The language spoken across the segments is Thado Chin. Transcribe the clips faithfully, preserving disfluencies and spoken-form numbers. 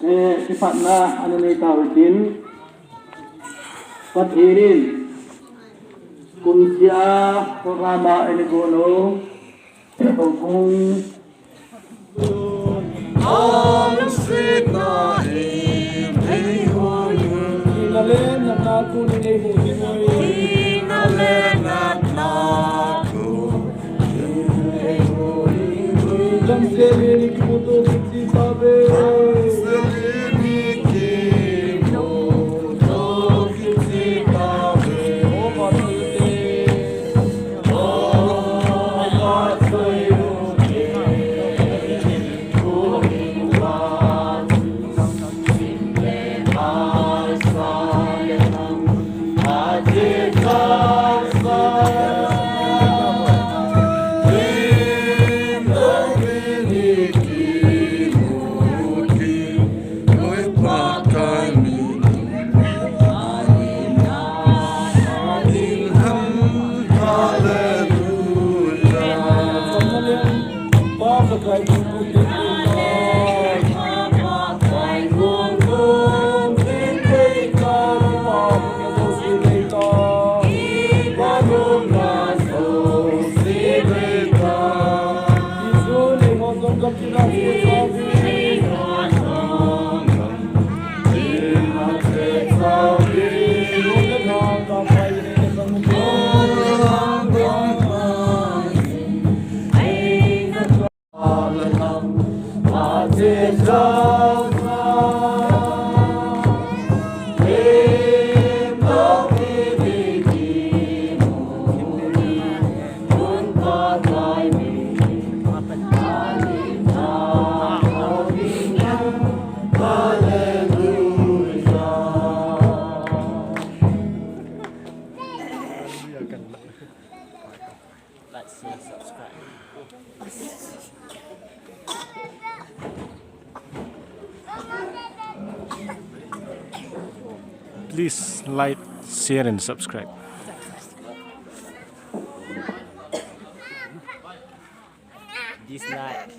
Eh, kipatna ana nei tau hitin, Pathen in kumseh a program a eina gon u, houbung Like, share, subscribe. Please like, share and subscribe. Dislike.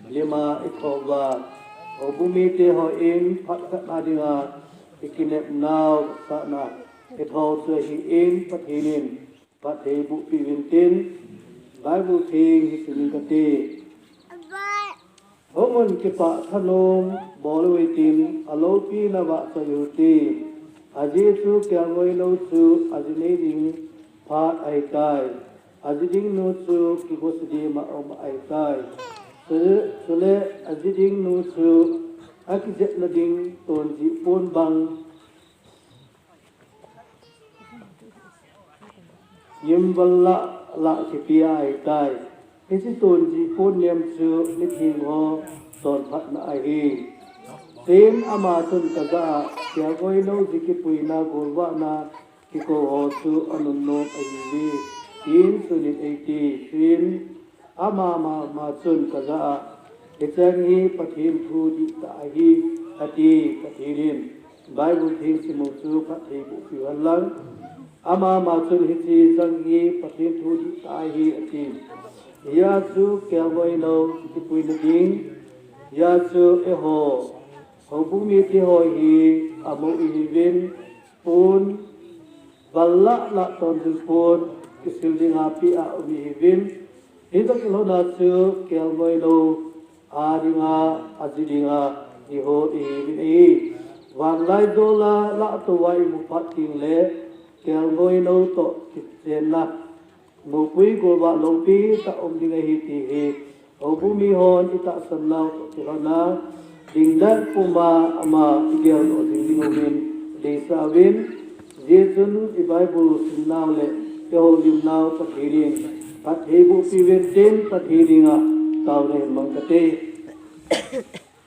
Lima i thouva, houbung mite hon phat khat a dinga i kinepnau sahna i thou chu ahin, Pathen in phatthei boh peh uvin tin, Bible theng hi simin kate. Hung un, kipah thanom bol uvin tin, aloupina vahchoi uvin tin, ajeh chu kelngoi lou chu aji nei ding phat ahitai. Aji ding nu chu kigosa dima um ahitai. Chule, chule aji ding nu chu akijepna ding tonjih pon bang Yimval lah, lah kipe ahitai. Hiche tonjih pon nem chu mitheng ho chonphatna ahi. Tin ama chun kajah a, kelngoi lou ji kipuina golvahna kikou ho chu anunnom ahiuve, tin chun in eiti. Chuin Ama mama chun kajah a, hicheng hi Pathen thu dihtah ahi, ati. Pathen in Bible theng simu chu phatthei boh peh uhen lang. Ama mama chun hiche cheng hi Pathen thu dihtah ahi, ati. Hia chu kelngoi lou kipuina ding. Hia chu eiho houbung mite ho hi amu ihiuvin, pon, val lah lah tonjing pon, kisil dinga pia um ihiuvin. Hitoh kilhona chu kelngoi lou a dinga, aji dinga, ihol ihiuvin ahi. Vanlaijol a lah tou a imu phat teng le, kelngoi lou toh kichenna, mopui golvah loupi tah um ding ahi ti hi houbung mihon itahsan nau toh kilhona, dingdan puma ama igel doh jing ding uvin deisah uvin, hijeh chun i Bible simnau le i houlimnau Pathen in phatthei boh peh uvin tin Pathen henga taona hin mang kate.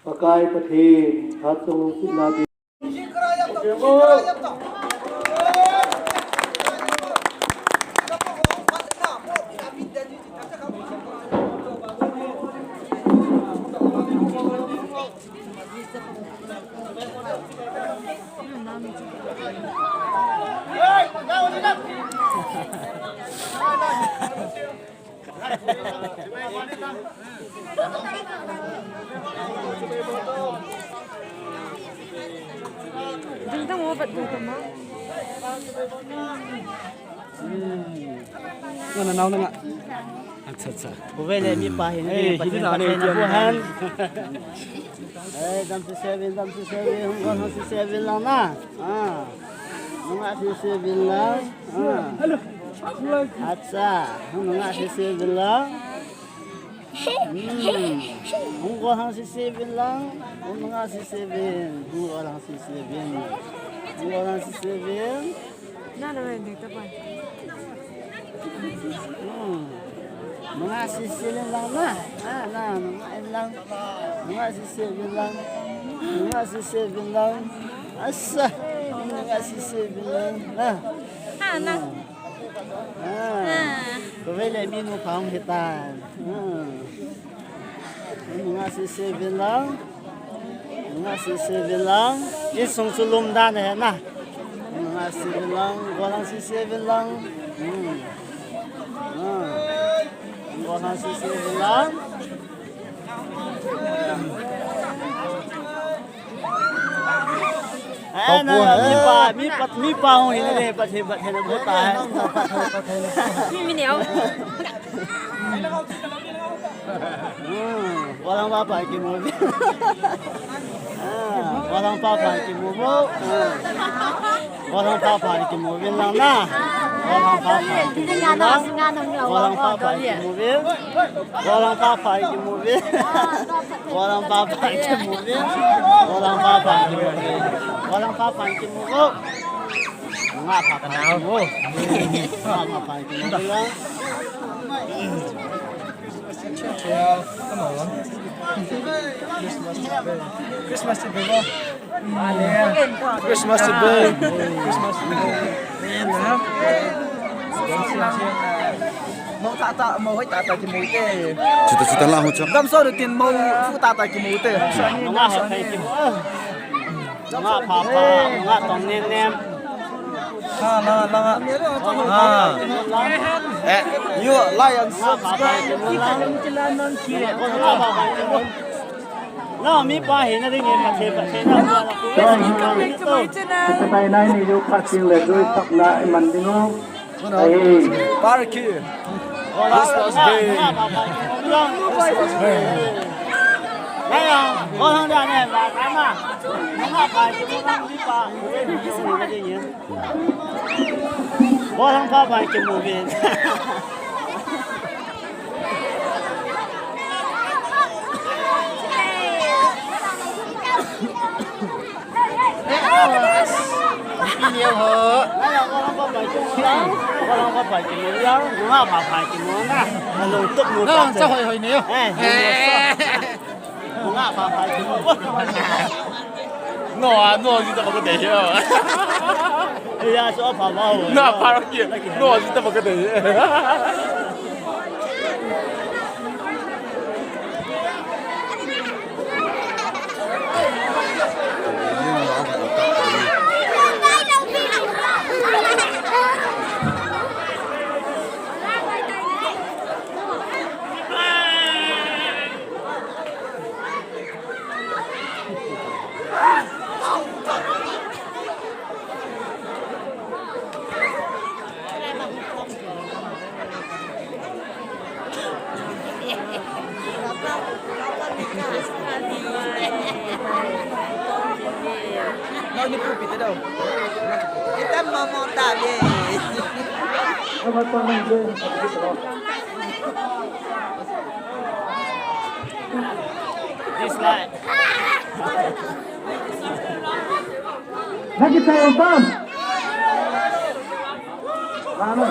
Pakai Pathen, hatchungnung sihna ding. Ding dang o bat ding tama. Ngana nau na nga. Acha, acha. Uvele mi pa hin, eh, mi pa hin, hin na pa ne hin, bu han. Eh, dam sese vin, dam sese vin, hung gol hang sese vin lang na. Ah. Nunga sese vin lang. Ah. Acha, nunga sese vin lang. Hmm. Hung gol hang sese vin lang. Nunga sese vin, hung gol hang sese vin. Hung gol hang sese vin. Na, na, na, na, na. Hmm. Nunga sese vin lang na. Na, na, nunga vin lang. Nunga sese vin lang. Nunga sese vin lang. Asa. Nunga sese vin lang. Na. Ah, na. Hmm. Ah. Ah. Uvele mi nu pa hung hitan. Hmm. Nunga sese vin lang. Nunga sese vin lang. Insung chu lum dan ahi na. Nunga sese vin lang. Gol hang sese vin lang. Hmm. Hmm. Gol hang sese vin lang. Eh, na, na, mi pa, mi pa, mi pa hung hin na de, pat hin, pat hin na bu ta hai. Mi, mi neo. Hmm, walang papa kimu. Ah, walang papa kimu. Ah. Walang papa kimu vin lang na. Walang papa kimu vin lang. Walang papa kimu vin. Walang papa kimu vin. Walang papa kimu vin. Walang papa kimu vin. Walang papa kimu vin. Nga papa kimu. Nga papa kimu vin lang. Christmas Day. Christmas Day. Christmas Day. Christmas Day. Mo tata, mo hoi tata kimu te. Chuta, chuta la ho cha. Gam so tin mo fu tata kimu te. Nunga ho tai kimu. Nunga papa, nunga tong nem nem. Ha, nunga, nunga. Ha. Eh, you like and subscribe. Nunga papa kimu lang. Nunga papa kimu. Na, mi pa hin na ding e, pa the, pa the na. Pai nai ni yo pa sing le, yo sap na, man ding o. Ai. Parki. Christmas Day. Christmas Day. Naya, ko hang da ne, ba, ka ma. Nunga pa kimu lang, mi pa. Bol hang papa kimu vin. Bol hang papa kimu lang, bol hang papa kimu lang, nunga papa kimu na. Along tuk mu. Nunga sa hoi hoi ne yo. Eh, eh. Nga papa kimu. No, no, jita baka de. Ya, so papa. Na para ki. No, jita baka de. Kita mau mau tak deh. Dislike. Nakita yung pan. Ano?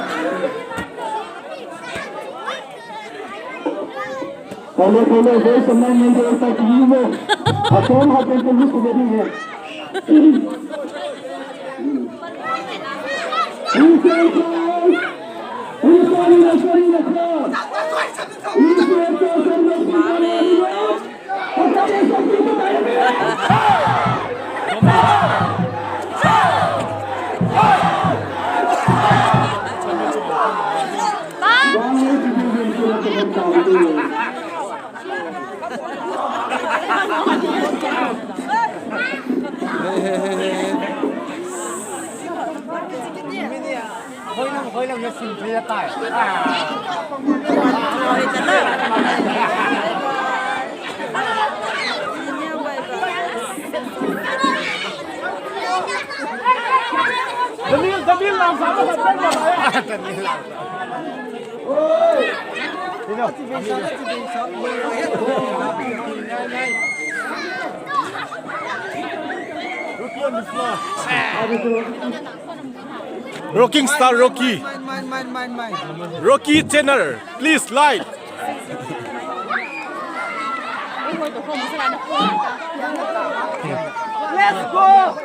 Palo, palo, guys, ang mga nandito sa kimo. Ako ang hapon ko gusto ko din eh. Rocking Star Rocky. Mine, mine, mine, mine, mine. Rocky Channel, please like. Let's go!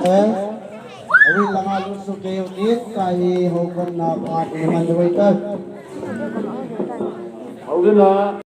Eh, awi langa lusu keu nit kahi hokon na pa ni man wai ta. Awi la.